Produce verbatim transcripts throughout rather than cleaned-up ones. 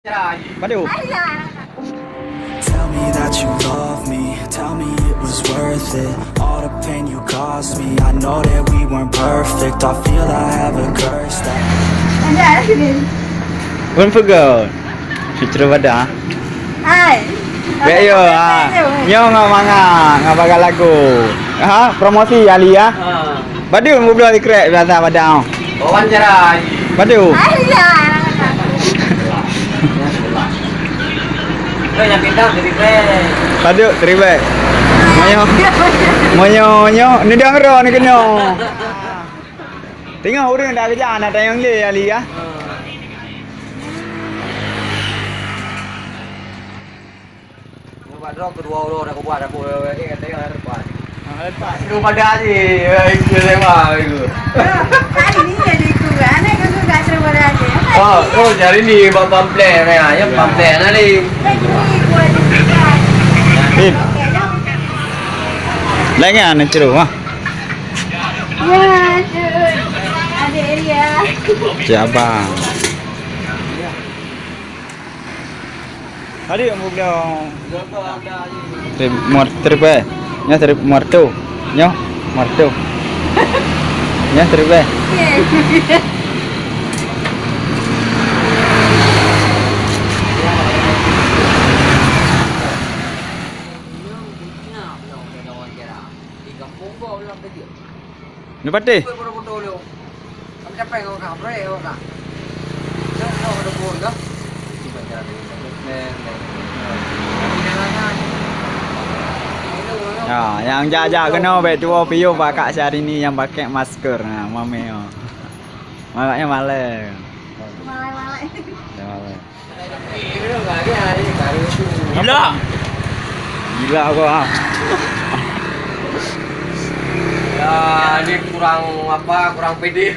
Padum. Tell me that you love me, tell me it was worth it. All the pain you caused me, I know that we weren't perfect. I feel I have a curse that Pun peugah. Fitra Bada. Hai. Bèk yo, ha. Nyoe ngon mangat, ngon bagah lagu. Ha, promosi Ali ya. Ha. Padum mubloe sikrek biasa padum. Wawancara. Padum. Hai, ya. Padum, teribèe. Meunyoe, meunyoe, nyoe, ni dang ro ni keunoe. Teungoh ureueng dak keujak, na tanyong lé Ali ya. Nyoe bak droe keudua uroe dak kubuat aku, eh, eh, tengok depan. Ah, lepas. Lu pada ni, eh, itu lewa itu. Hari ni jadi kurang, eh, kan sudah terbawa aja. Oh, oh, jadi ni bak pamflet ni, ya, pamflet ni. Lagi ni, buat juga. Dim. Lain kan, ni ceru, ha? Ya, adik Elia. Cik Abang. Tadi yang gua bilang. Tri-, muar-, trip, eh. Nyoe trip muartu. Nyoe muartu. Nyoe trip, eh. Ni patih. Ha, nyang jak-jak keunoe bèk tuwoe piôh bak Kak Syahrini nyang pakai masker. Ha, mamèh, oh. Malèe, malèe. Malèe, malèe. Malèe, malèe. Gila. Gila apa? Ya, ini kurang apa, kurang pede.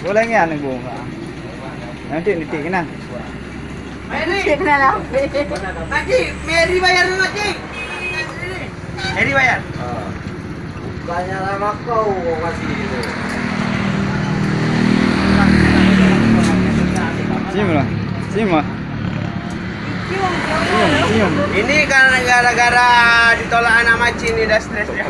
Boleh ngian nunggu. Nanti nitik kena. Mary. Cik kenal lah. Makcik, Mary bayar dulu, Makcik. Mary bayar. Ha. Bukannya lama kau, kau kasih itu. Senyum lah. Senyum lah. Senyum, senyum. Ini kan gara-gara ditolak anak Makcik ni dah stres dia.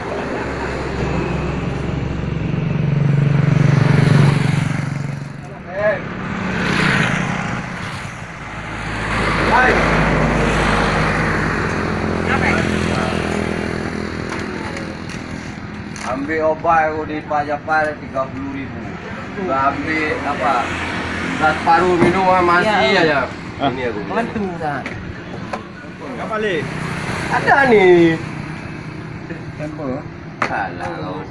Ambil obat aku di Pak Japar tiga puluh ribu. Ambil apa? Dah separuh minum, ah, masih aja. Ah. Ini aku. Bantu dah. Apa leh? Ada ni. Tempo. Alah, kau.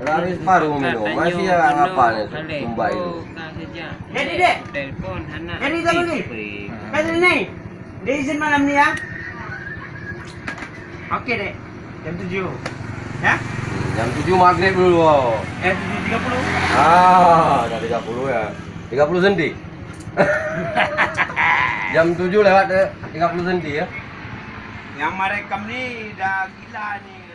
Orang habis baru minum. Masih ada apa ni? Tumbai tu. Jadi, Dek. Telepon hana. Jadi, tak boleh. Kata ni. Dia izin malam ni, ya? Okey, Dek. Jam tujuh. Ya? Jam tujuh maghrib dulu. Eh, tujuh tiga puluh. Ah, dah tiga puluh ya. Tiga puluh senti. Jam tujuh lewat, eh, tiga puluh senti ya. Yang merekam ni dah gila ni.